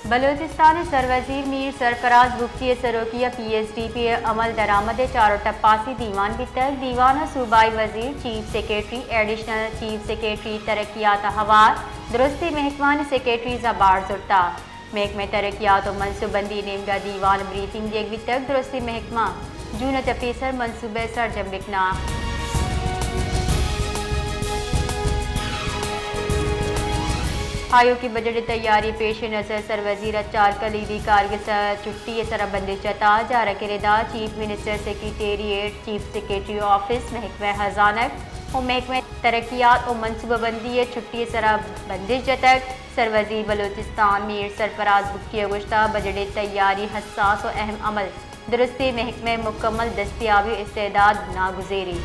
بلوچستان ءِ سروزیر میر سرفراز بگٹی ءِ سروکی ءَ پی ایس ڈی پی ءِ عمل درآمد ءِ چار ءُ ٹپاسی دیوان بیتگ۔ دیوان ءَ صوبائی وزیر، chief secretary, additional chief secretary, ترقیات ءَ ہوار درستیں محکمانی سیکرٹریز ءَ بار زرتگ۔ محکمہ ترقیات ءُ منصوبہ بندی ءِ نیمگ ءَ دیوان ءَ بریفنگ دیگ بیتگ۔ درستیں محکمہ جون ءَ چہ پیسر منصوبہ ءَ سرجم بکناں۔ آیوکیں بجٹ ءِ تیاری پیش نظر سروزیر ءَ چار کلیدی کارگس ءِ چھٹی ءِ سرا بندش جتا۔ جارکیں ردا chief minister secretariat, chief secretary office, محکمہ ہزانگ ءُ محکمہ ترقیات ءُ منصوبہ بندی ءِ چھٹی ءِ سرا بندش جتگ۔ سروزیر بلوچستان میر سرفراز بگٹی ءَ گوشتگ، بجٹ ءِ تیاری حساس ءُ اہم عمل، درستیں محکمہ ءِ مکمل دستیابی ءُ استعداد ناگزیری۔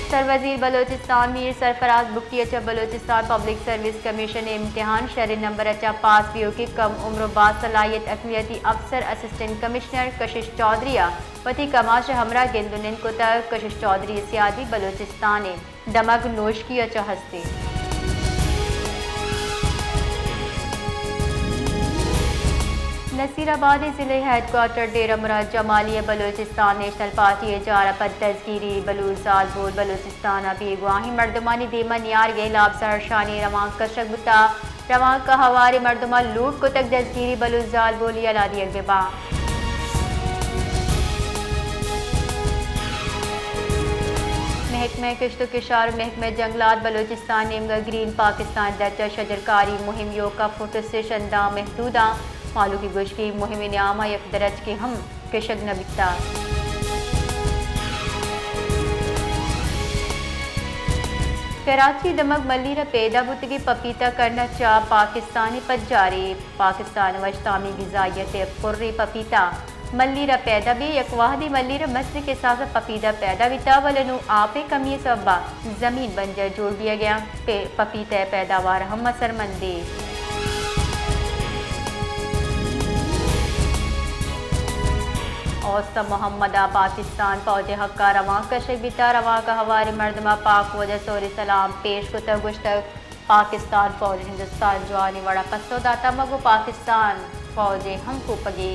سروزیر بلوچستان میر سرفراز بگٹی ءَ چہ بلوچستان پبلک سروس کمیشن ءِ امتحان شریں نمبر ءَ چہ پاس بیوکیں کم عمر ءُ باصلاحیت اقلیتی افسر اسسٹنٹ کمشنر کشش چوہدری ءَ وتی کماش ءِ ہمراہ گند ءُ نند کتگ۔ کشش چوہدری ءِ سیادی بلوچستان ءِ دمگ نوشکی ءَ چہ ہست انت۔ نصیر آباد ءِ ضلعی ہیڈ کوارٹر ڈیرہ مراد جمالی ءَ بلوچستان نیشنل پارٹی ءِ جار ءَ پد دزگیری، بلوچ زالبول بلوچستان ءَ بیگواہیں مردمانی دیم ءَ نیارگ ءِ ہلاپ زہرشانی روانک کشگ بوتگ۔ روانک ءَ ہواریں مردماں لوٹ کتگ دزگیری بلوچ زالبول یلہ دیگ بہ باں۔ محکمہ کشت ءُ کشار ءُ محکمہ جنگلات بلوچستان نیمگ ءَ گرین پاکستان ءِ درچ ءَ شجرکاری مہم یوک ءَ فوٹو سیشن داں محدوداں۔ مہلوکی گوشکی مہم ءِ نیام ءَ یک درچکے ہم کشگ نہ بیتگ۔ کراچی دمگ ملیر ءَ پیدا بوتگیں پپیتا کرن ءَ چہ پاکستانی پجارے۔ پاکستان ءِ وشتامیں غذائیت ءِ پریں پپیتا ملیر ءَ پیدا بی۔ یک وہدے ملیر ءَ مزنیں کساس ءَ پپیتا پیدا بیتا، بلے نوں آپ ءِ کمی ءِ سبب ءَ زمین بنجر جوڑ بیگ ءَ انت۔ پہ-، پپیتا ءِ پیداوار ہم اثرمندیں۔ اوست محمد ءَ پاکستان فوج ءِ حق ءَ روانک کشگ بیتا۔ روانک ءَ ہواریں مردماں پاک فوج ءَ سور سلام پیش کتگ، گوشتگ، پاکستان فوج ءَ ہندوستان جوانیں وڑ ءَ پسو داتگ، مگو پاکستان فوج ءِ ہمکوپگے۔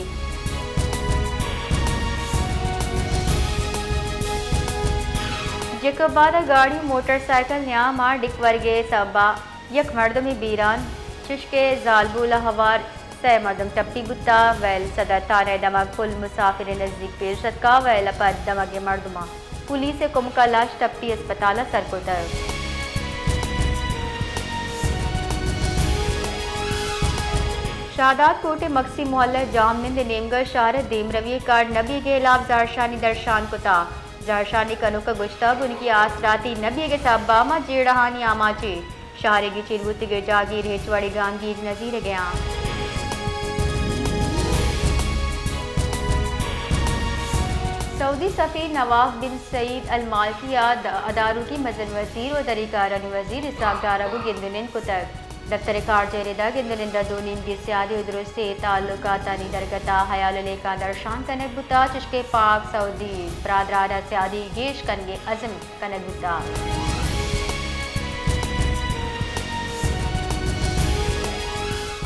جیکب آباد ءَ گاڑی موٹر سائیکل نیام ءَ ڈکورگ ءِ سبب ءَ یک مردمے بیران، چشکہ زالبول ءَ ہوار سئے مردم ٹپی بوتگ۔ ویل صدر تھانہ ءِ دمگ پل مسافر ءِ نزیک پیش اتکگ۔ ویل ءَ پد دمگ ءِ مردماں پولیس ءِ کمک ءَ لاش ٹپی اسپتال ءَ سر کتگ۔ شہداد کوٹ ءِ مگسی محلہ ءِ جاہمنند ءِ نیمگ ءَ شہر ءِ دیمروی ءِ کارڈ نہ بیگ ءِ ہلاپ زہرشانی درشان کتگ۔ زہرشانی کنوک ءَ گوشتگ، بنکی آسراتی نہ بیگ ءِ سبب ءَ ما جیڑہانی آماچ ایں۔ شہر ءِ گچین بوتگیں جاگیر ہچ وڑیں گامگیج نہ زیرگ ءَ آں۔ سعودی سفیر نواف بن سعید المالکی ءَ د-، ادارکی مزن وزیر ءُ دری کارانی وزیر اسحاق ڈار ءَ گوں گند ءُ نند کتگ۔ دپتر خارجہ ءِ ردا گند ءُ نند ءَ دو نیمگی سیادی ءُ درستیں تعلقاتانی درگت ءَ ہیال ءُ لیکہ درشان کنگ بوتگ، چشکہ پاک سعودی برادران ءَ سیادی گیش کنگ ءِ عزم کنگ بوتگ۔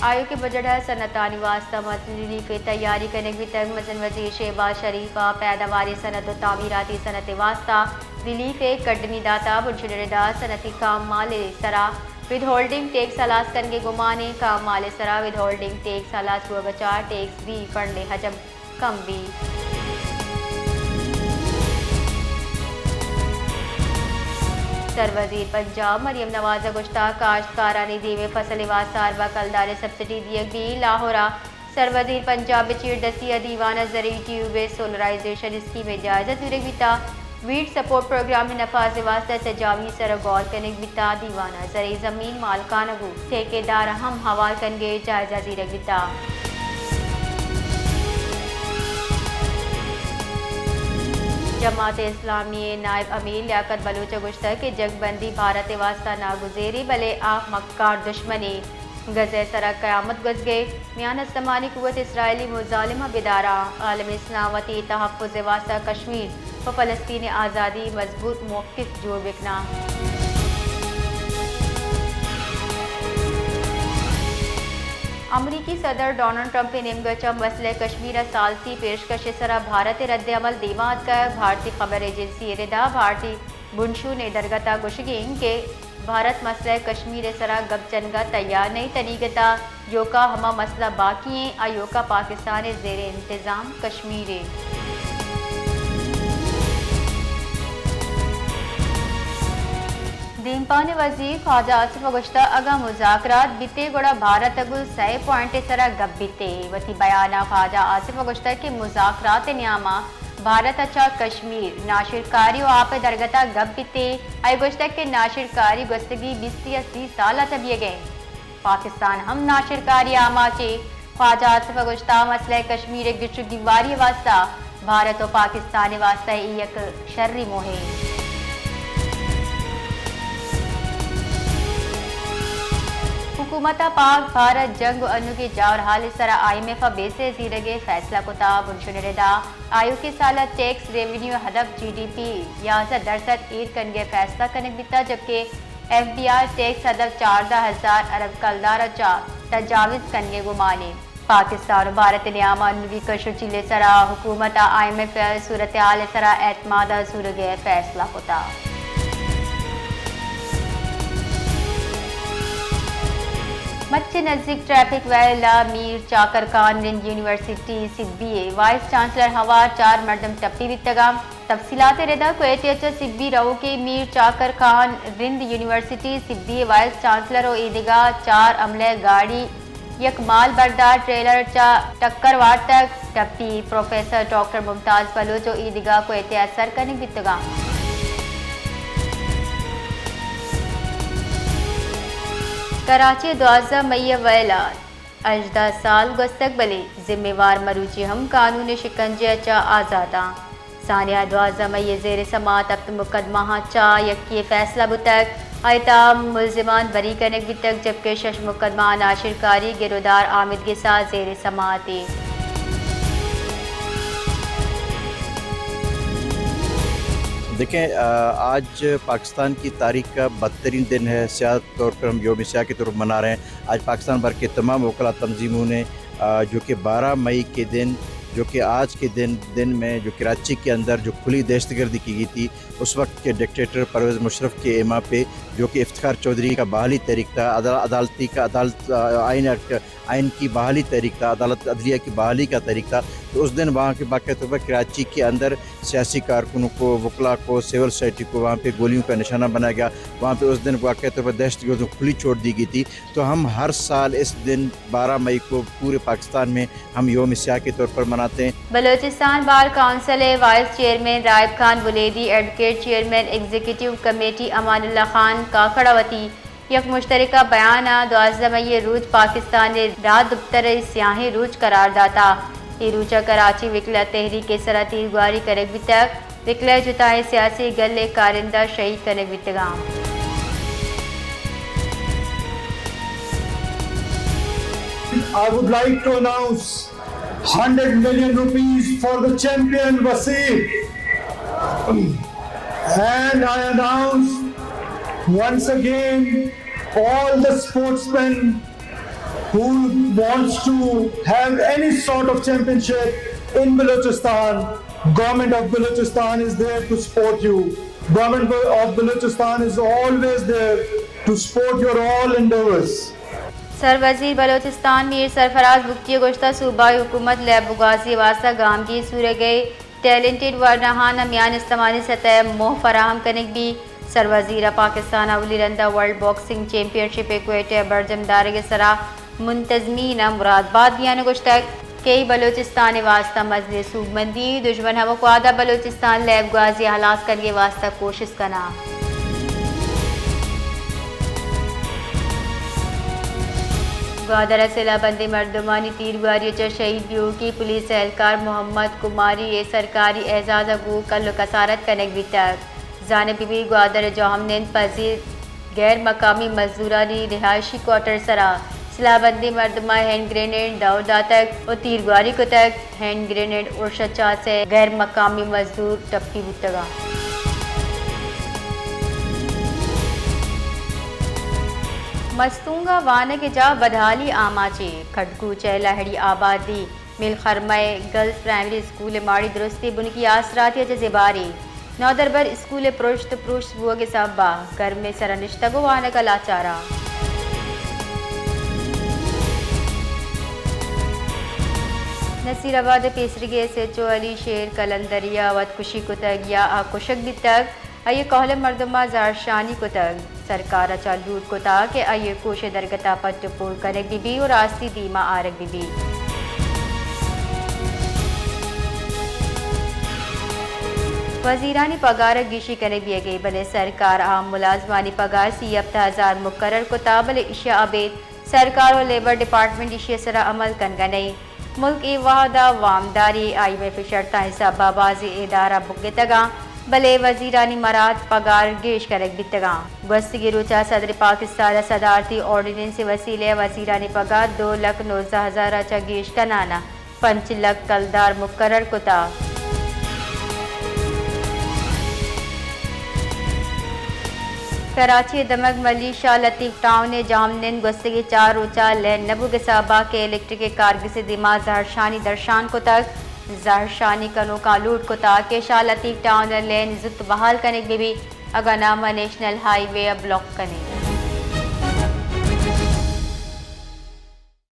آیوکیں بجٹ ءَ صنعتانی واستہ مزن ریلیف ءِ تیاری کنگ بیتگ۔ مزن وزیر شہباز شریف ءَ پیداواری صنعت ءُ تعمیراتی صنعت ءِ واستہ ریلیف ءِ کڈنی داتگ۔ بنشل ءِ ردا صنعتی کامال ءِ سرا ود ہولڈنگ ٹیکس ہلاس کنگ ءِ گمان ایں۔ کامال ءِ سرا ود ہولڈنگ ٹیکس ہلاس بوگ ءَ چہ ٹیکس ری فنڈ ءِ حجم کم بیت۔ سروزیر پنجاب مریم نواز ءَ گوشتگ، کاشتکارانی دیم ءَ فصل ءِ واستہ اربہ کلدار ءِ سبسڈی دیگ بیت۔ لاہور ءَ سروزیر پنجاب ءِ چیردستی ءَ دیوان ءَ زرعی ٹیوب ءِ سولرائزیشن اسکیم ءِ جائزہ زیرگ بیتگ۔ ویٹ سپورٹ پروگرام ءِ نفاذ ءِ واستہ تجاویز ءِ سرا گور کنگ بیتگ۔ دیوان ءَ زرعی زمین مالکان ءَ گوں ٹھیکیدار ءَ ہم ہوار کنگ ءِ جائزہ زیرگ بیتگ۔ جماعت اسلامی ءِ نائب امیر لیاقت بلوچ ءَ گوشتگ کہ جنگ بندی بھارت ءِ واستہ ناگزیرے، بلے آ مکار دشمنے۔ غزہ ءِ سرا قیامت گوزگ ءِ میان استمانی قوت اسرائیلی مظالم ءَ بداراں۔ عالم اسلام وتی تحفظ ءِ واستہ کشمیر ءُ فلسطین ءِ آزادی مضبوط موقف جوڑ بکناں۔ امریکی صدر ڈونلڈ ٹرمپ ء نیمگ ء چہ مسئلہ کشمیر ء ثالثی پیشکش ء سرا بھارت ء رد عمل دیما اتکگ۔ بھارتی خبر ایجنسی ء ردا بھارتی بنشون ء درگت ء گوشگی انت کہ بھارت مسئلہ کشمیر ء سرا گپ جنگ ء تیار نہ انت، تنیگت ء ایوکا ہما مسئلہ باقی انت، ایوکا پاکستان ء زیر انتظام کشمیر ء۔ دیمپان ء وزیر خواجہ آصف ء گوشتگ، اگاں مذاکرات بیت ئے گڑا بھارت ء گوں سئے پوائنٹ ء سرا گپ بیت ئے۔ وتی بیان ء خواجہ آصف ء گوشتگ کہ مذاکرات ء نیام ء بھارت ء چہ کشمیر، ناشرکاری ء آپ ء درگت ء گپ بیت ئے۔ آئی ء گوشتگ کہ ناشرکاری گوستگی بیست یا سی سال ء تہ بیگ ء انت۔ پاکستان ہم ناشرکاری ء آماچ انت۔ خواجہ آصف ء گوشتگ، مسئلہ کشمیر ء گچ ء گیواری ء واستہ بھارت ء پاکستان ء واستہ اے یک شری موہ انت۔ حکومت ء پاک بھارت جنگ ء انوگیں جاورحال ء سرا آئی ایم ایف ء بیسے زیرگ ء فیصلہ کتگ۔ بنشون ء ردا آیوکیں سال ء ٹیکس ریونیو ء ہدف جی ڈی پی یازدہ درسد ایر کنگ ء فیصلہ کنگ بیتگ، جبکہ ایف بی آر ٹیکس ہدف چاردہ ہزار ارب کلدار ء چہ تجاوز کنگ ء گمان انت۔ پاکستان ء بھارت ء نیام ء انوگیں کش ء چیل ء سرا حکومت ء آئی ایم ایف ء صورتحال ء سرا اعتماد ء زورگ ء فیصلہ کتگ۔ مچ ء نزیک ٹریفک ویل ء میر چاکر خان رند یونیورسٹی سبی ء وائس چانسلر ہوار چار مردم ٹپی بیتگ انت۔ تفصیلات ء ردا کوئٹہ ء چہ سبی روکیں میر چاکر خان رند یونیورسٹی سبی ء وائس چانسلر ء ایدگہ چار عملہ گاڑی یک مال بردار ٹریلر چہ ٹکر وارتگ۔ ٹپی پروفیسر ڈاکٹر ممتاز بلوچ ء ایدگہ کوئٹہ ء سر کنگ بیتگ انت۔ کراچی ء دوازدہ مئی ء ویل ء ہژدہ سال گوستگ، بلے ذمہ وار مروچی ہم قانون ء شکنجہ ء چہ آزات آں۔ سانحہ دوازدہ مئی ء زیر سماعت ہپت مقدمہ آں چہ یکے ء فیصلہ بوتگ، آئی تہا ملزمان بری کنگ بیتگ، جبکہ شش مقدمہ آں ناشرکاری گرودار آمدگس ء زیر سماعت انت۔ دیکھیں، آ، آج پاکستان کی تاریخ کا بدترین دن ہے، سیاہ طور پر ہم یوم سیاہ کے طور پر منا رہے ہیں۔ آج پاکستان بھر کے تمام وکلا تنظیموں نے، آ، جو کہ بارہ مئی کے دن، جو کہ آج کے دن، دن میں جو کراچی کے اندر جو کھلی دہشت گردی کی گئی تھی، اس وقت کے ڈکٹیٹر پرویز مشرف کے ایما پہ جو کہ افتخار چوہدری کا بحالی تحریک تھا، عدال-، عدالتی کا، عدالت، آ، آئین ایکٹ، آئین کی بحالی تحریک تھا، عدالت عدلیہ کی بحالی کا تحریک تھا، تو اس دن وہاں کے باقاعدہ طور پر کراچی کے اندر سیاسی کارکنوں کو، وکلا کو، سول سوسائٹی کو وہاں پہ گولیوں کا نشانہ بنایا گیا۔ وہاں پہ اس دن واقعی طور پر دہشت گردوں کو کھلی چھوڑ دی گئی تھی۔ تو ہم ہر سال اس دن بارہ مئی کو پورے پاکستان میں ہم یوم سیاہ کے طور پر مناتے ہیں۔ بلوچستان بار کونسل ء vice chairman Raib Khan Buledi, advocate chairman executive committee Aman Ullah خان کاکڑ ء وتی یک مشترکہ بیان ء دوازدہ مئی ء روچ پاکستان ء راجدپتر ء سیاہیں روچ قرار داتا۔ اے روچ ء کراچی وکلا تحریک ء سرا تیرگواری کنگ بیتگ، وکلا ء جتائیں سیاسی گل ء کارندہ شہید کنگ بیتگاں۔ I would like to announce hundred million rupees for the champion Wasim. And I announce once again all the sportsmen who wants to have any sort of championship in Balochistan, Government of Balochistan is there to support you. Government of Balochistan is always there to support your all endeavors. سروزیر بلوچستان میر سرفراز بگٹی ء گوشتگ، صوبائی حکومت لیب و گوازی ء واستہ گامگیج زورگ ء ٹیلنٹڈ ورناہان ء میان استمانی سطح ء موہ فراہم کنگ بیت۔ سروزیر ء پاکستان ء اولی رند ء ورلڈ باکسنگ چیمپئن شپ ء کوئٹہ ء برجم دارگ ء سرا منتظمین ء مراد بات دیان ء گوشتگ کہ اے بلوچستان ء واستہ مزنیں سوبمندی، دژمن ہمک وہد ء بلوچستان لیب گوازی ء ہلاس کنگ ء واستہ کوشست کناں۔ گوادر ء سلاہ بندیں مردمانی تیرگواری ء چہ شہید بیوکی پولیس اہلکار محمد کماری ء سرکاری اعزاز ء گوں کل ء کسارت کنگ بیتگ۔ زانگ بہ بیت گوادر ء جہمنند پذیر غیر مقامی مزدورانی رہائشی کوارٹر سرا سلاہ بندیں مردماں ہینڈ گرینیڈ دور داتگ و تیرگواری کتگ۔ ہینڈ گرینیڈ ارش ء چہ سے غیر مقامی مزدور ٹپی بوتگاں۔ مستونگ ءَ وانگ ءِ جاہ بدحالی آماچ اِنت، کھڈکوچہ ءِ لہڑی آبادی، ملخرمہ ءِ گرلز پرائمری اسکول ءِ ماڑی درستی بنکی آسراتی ءَ چہ زبھر اِنت۔ نودربر اسکول ءِ پرشت پروشت بوگ ءِ سبب ءَ گرم ءِ سرا نشتگ ءُ وانگ ءَ لاچار اَنت۔ نصیر آباد ءِ پیسریگیں ایس ایچ او علی شیر قلندری ءَ وت کشی کتگ یا آ کشگ بیتگ، آئی ءِ کہول ءِ مردماں زہرشانی کتگ۔ سرکار ءَ چہ لوٹ کتگ کہ آئی ءِ کوش ءِ درگت ءَ پٹ ءُ پول کنگ بہ بیت ءُ راستی دیم ءَ آرگ بہ بیت۔ وزیرانی پگار ءَ گیشی کنگ بیگ ءَ، بلے سرکار ءَ ملازمانی پگار سی ہپت ہزار مقرر کتگ، بلے ایشی ءَ ابید سرکار ءُ لیبر ڈیپارٹمنٹ ایشی ءِ سرا عمل کنگ ءَ نہ اِنت۔ ملک اے وہد ءَ وامداری آئی ایم ایف ءِ شرطانی سبب ءَ بازیں ادارہ بگتگ اَنت، بلے وزیرانی مراد پگار گیش کنگ بیتگ اَنت۔ گوستگیں روچ ءَ صدر پاکستان ءَ صدارتی آرڈیننس ءِ وسیلہ ءَ وزیرانی پگار دو لکھ نوزدہ ہزار ءَ چہ گیش کنان ءَ پنچ لکھ کلدار مقرر کتگ۔ کراچی ءِ دمگ ملی شاہ لطیف ٹاؤن ءِ جاہمنند گوستگیں چار روچ ءَ لین نہ بوگ ءِ سبب ءَ کہ الیکٹرک ءِ کارگس ءِ دیما زہرشانی درشان کتگ۔ زہرشانی کنوکاں لوٹ کتگ کہ شاہ لطیف ٹاؤن ءِ لین زوت بحال کنگ بہ بیت، اگاں نہ ما نیشنل ہائی وے ءَ بلاک کنیں۔